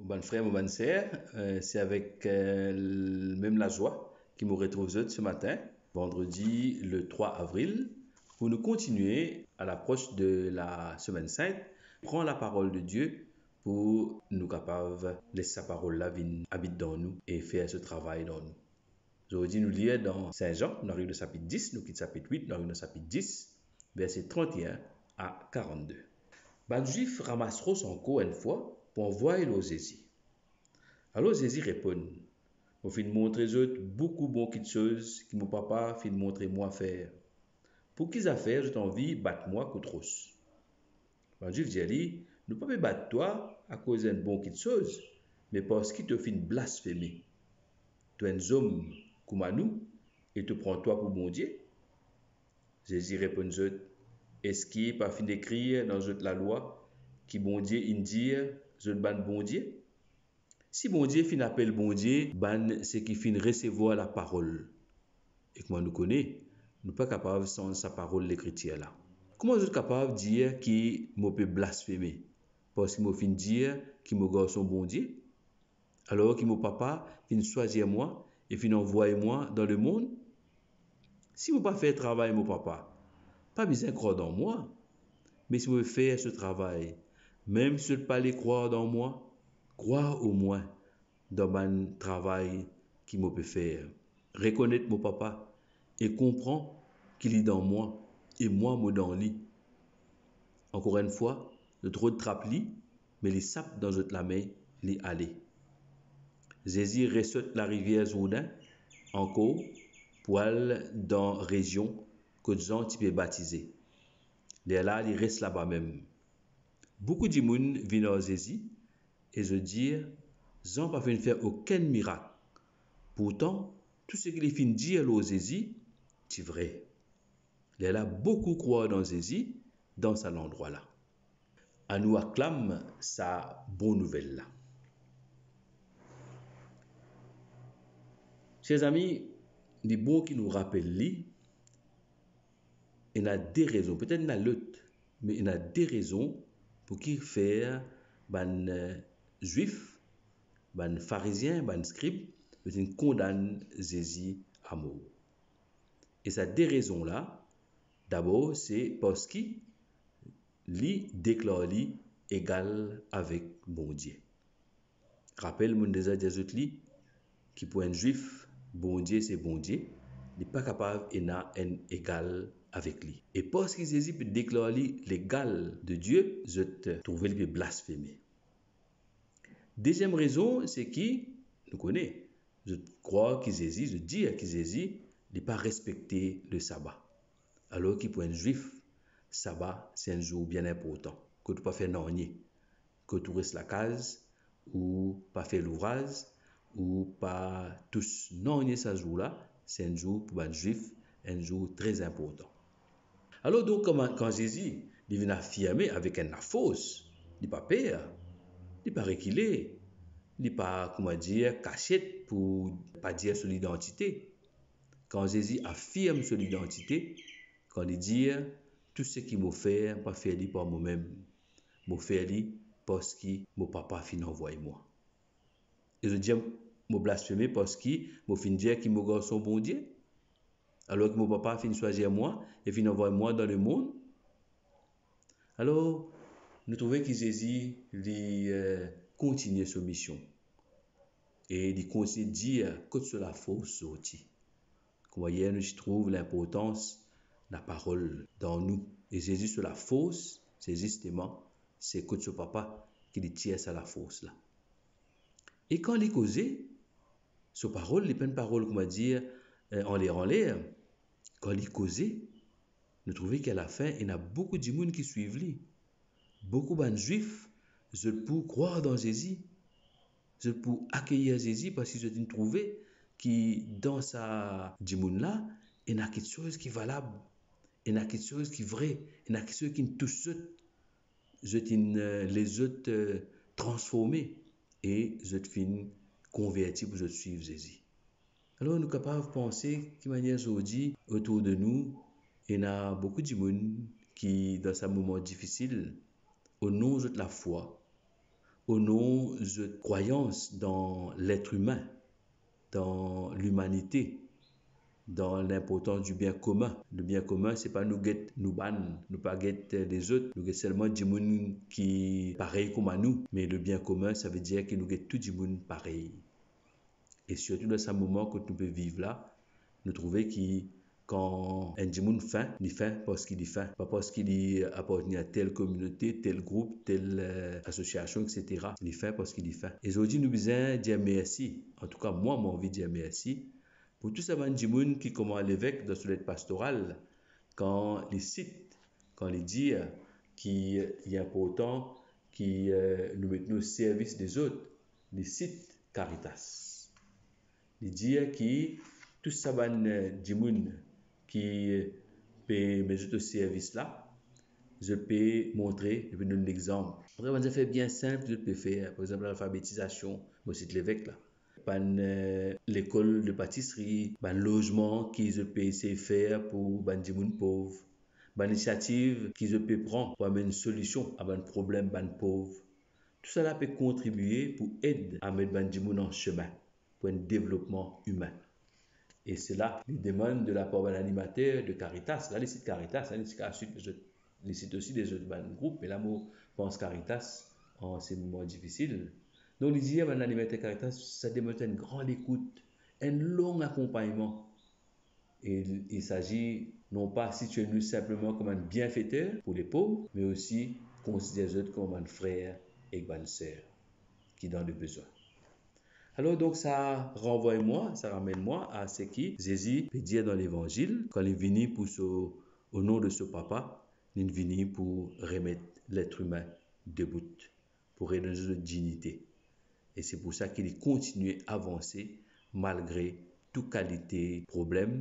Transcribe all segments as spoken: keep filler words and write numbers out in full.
Mo bann frer, mo bann ser, eh, se avek, eh, l-, mem lazwa ki mo retrouv zot se matin, vandredi le trwa avril, pou nou kontinie a lapros de la Semenn Sint, pran laparol de Die pou nou kapav les sa parol la vinn abit dan nou e fer so travay dan nou. Zordi nou lir dan Sin Zan, nou ariv dan sapit dis, nou kit sapit wit, nou ariv dan sapit dis, verse trant-e-enn a karant-de. Bann Zwif ramas ros ankor enn fwa pou anvway lor Zezi. Alor Zezi reponn, "Mo finn montre zot boukou bon kitsoz ki mo Papa finn montre mwa fer. Pou ki zafer zot anvi bat mwa kout ros?" Bann Zwif dir li, "Nou pa pe bat twa akoz enn bon kitsoz, me parski to finn blasfeme. To enn zom kouma nou e to pran twa pou Bondie?" Zezi reponn zot, "Eski pa finn ekrir dan zot lalwa ki Bondie inn dir zot bann bondie? Si Bondie finn apel bondie bann seki finn resevwar laparol, e kouma nou kone, nou pa kapav sanz sa parol Lekritir la. Kouma zot kapav dir ki mo pe blasfeme, parski mo finn dir ki mo Garson Bondie, alor ki mo Papa finn swazir mwa e finn anvway mwa dan lemonn? Si mo pa fer travay mo Papa, pa bizin krwar dan mwa. Me si mo pe fer so travay, mem si zot pale krwar dan mwa, krwar omwin dan bann travay ki mo pe fer. Rekonet mo Papa e konpran ki li dan mwa e mwa mo dan li." Ankor enn fwa, zot rod trap li, me li sap dan zot lame, li ale. Zezi resot larivier Zourdin ankor pou al dan rezion kot Zan ti pe batize. Lerla li res laba mem. Boukou dimoun vinn ar Zezi e zot dir, "Zan pa finn fer okenn mirak. Pourtan, tou seki li finn dir lor Zezi ti vre." Lerla boukou krwar dan Zezi dan sa landrwa la. Anou aklam sa bon nouvel la. Ser zami, li bon ki nou rapel li, ena de rezon, petet ena lot, me ena de rezon pou ki fer bann, eh, Zwif, bann Farizien, bann skrib, zot inn kondann Zezi amor. E sa de rezon la, dabor se parski li deklar li egal avek Bondie. Rapel, mo deza dir zot li, ki pou enn Zwif, Bondie se Bondie, li pa kapav ena enn egal avek li. E parski Zezi pe deklar li legal de Die, zot trouve li pe blasfeme. Deziem rezon, se ki, nou kone, zot krwar ki Zezi, zot dir ki Zezi, li pa respekte le saba. Alor ki pou enn Zwif, saba se enn zour bien inportan, kot ou pa fer nanye, kot ou res lakaz, ou pa fer louvraz, ou pa tous nanye sa zour la, se enn zour pou bann Zwif, enn zour tre inportan. Alor donk, kan, kan Zezi, li vinn afirme avek enn lafors, li pa per, li pa rekile, li pa, kouma dir, kasiet pou pa dir so lidantite. Kan Zezi afirm so lidantite, kan li dir, "Tou seki mo fer, pa fer li par momem. Mo fer li parski mo Papa finn anvway mwa." E zot dir, "Mo blasfeme parski mo finn dir ki mo Garson Bondie, alor ki mo Papa finn swazir mwa e finn anvway mwa dan lemonn." Alor, nou trouve ki Zezi, li, eh, kontinie so mision. E li kontinie dir kot so lafors sorti. Kouma yer nou ti trouv linportans laparol dan nou. E Zezi so lafors, se zisteman, se kot so Papa ki li tir sa lafors la. E kan li koze, so parol, li pa enn parol, kouma dir, eh, anler, anler. Kan li koze, nou trouve ki alafin, ena boukou dimoun ki swiv li. Boukou bann Zwif, zot pou krwar dan Zezi. Zot pou akeyir Zezi parski zot inn trouve ki dan sa dimoun la, ena kiksoz ki valab, ena kiksoz ki vre, ena kiksoz ki tous zot. Zot inn, eh, les zot, eh, transforme e zot finn konverti pou zot swiv Zezi. Alor, nou kapav panse ki manier zordi, otour de nou, ena boukou dimoun ki, dan sa moman difisil, o non zot lafwa, o non zot krwayans dan letr imin, dan limanite, dan linportans di bien komin. Le bien komin, se pa nou get nou bann, nou pa get, eh, lezot, nou get selman dimoun ki parey kouma nou. Me le bien komin, savedir ki nou get tou dimoun parey. E sirtou dan sa moman kot nou pe viv la, nou trouve ki kan enn dimoun fin, li fin parski li fin, pa parski li apartenir a tel kominote, tel group, tel, eh, asosiasion, et cetera. Li fin parski li fin. E zordi nou bizin dir mersi. Antouka, mwa, mo anvi dir mersi pou tou sa bann dimoun ki, kouma levek dan so let pastoral, kan li sit, kan li dir ki li inportan ki, eh, nou met nou o servis lezot, li sit Caritas. Li dir ki tou sa bann, eh, dimoun ki pe met zot o servis la, zot pe montre, zot pe donn lexanp. Apre, bann zafer bien sinp zot pe fer, par exanp, lalfabetizasion, mo sit levek la. Bann, eh, lekol de patisri, bann lozman ki zot pe esey fer pou bann dimoun pov, bann inisiativ ki zot pe pran pou amenn solision a bann problem bann pov. Tousala pe kontribie pou ed a met bann dimoun an semin pou enn devlopman imin. E sela li demann de lapar bann animater de Caritas. La, li sit Caritas, la, li sit Caritas, li sit osi lezot bann group, me la, mo pans Caritas an se moman difisil. Donk, li dir bann animater Caritas, sa demann enn gran lekout, enn long akonpagnman. E il s'agit non pa sitie nou sinpleman kouma enn bienfeter pou lepov, me osi konsider zot kouma bann frer ek bann ser ki dan lebezwin. Alor, donk, sa ranvway mwa, sa ramenn mwa a seki Zezi pe dir dan Levanzil, kan li vini pou so, o non de so Papa, li vini pou remet letr imin debout, pou redonn zot dignite. E se pou sa ki li kontinie avanse malgre tou kalite problem,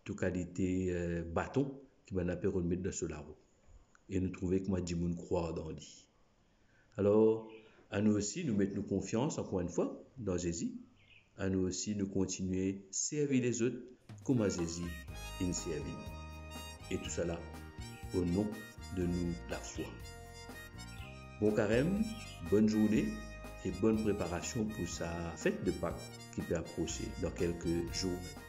tou kalite, eh, baton ki bann la pe rod met dan so larou. E nou trouve kouma dimoun krwar dan li. Alor, anou osi, nou met nou konfians, ankor enn fwa, dan Zezi. Anou osi, nou kontinie servi lezot kouma Zezi inn servi nou. E tousala, o non de nou lafwa. Bon karem, bonn zourne e bonn preparasion pou sa fet de Pak ki pe aprose dan kelke zour.